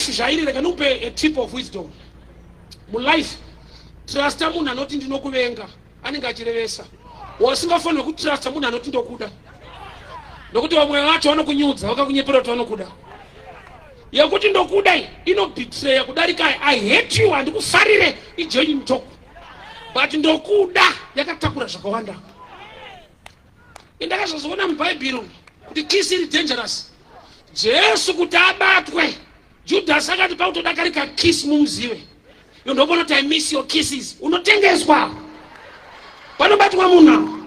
Zvairi rega ndikupe a tip of wisdom mulife. Trusta munhu anoti ndinokuvenga anenge achirevesa. Wasingafanirwe kutrusta munhu anoti ndokuda, nokuti vamwe vacho vanokunyudza vakakunyepera kuti vanokuda. Yekuti ndokuda iyi inobetreya kudarika I hate you, handikufarire, igenuine talk, but ndokuda yakatakura zvakawanda. Indakazozoona mubhaibheri kuti kiss iri dangerous. Jesu kuti abatwe, Judas akati pautodakarika kiss mumuzive. Iyo ndopona kuti I miss your kisses. Unotengeswa. Panobatwa munhu.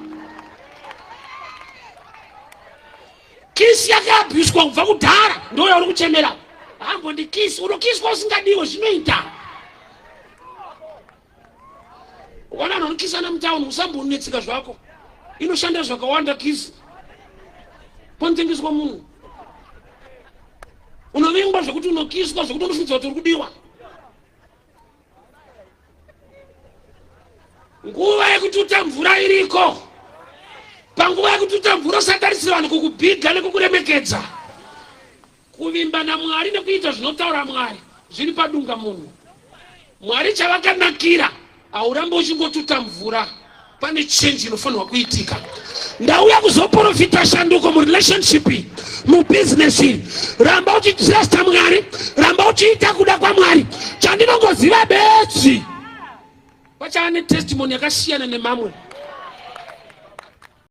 Kiss yakaabuswa kubva kudhara ndo yauri kuchemera. Hambondikisi, unokiswa usingadiwe zvinoita. Ukaona vanhu vanokisana mutown usambonetseka zvako, inoshanda zvakawanda kisi. Panotengeswa munhu unovengwa zvekuti unokiswa zvekuti unofungidzwa kuti uri kudiwa. Nguva yekututa mvura iriko. Panguva yekututa mvura usatarisira vanhu kukubhiga nekukuremekedza. Kuvimba naMwari nekuita zvinotaura Mwari zviri padunga munhu. Mwari chavakanakira haurambe uchingotuta mvura, pane change inofanirwa kuitika. Ndauya kuzoprofita shanduko murelationship, mubusiness. Ramba uchitrusta Mwari, ramba uchiita kuda kwaMwari. Chandinongoziva bedzi pachava netestimony yakasiyana nemamwe.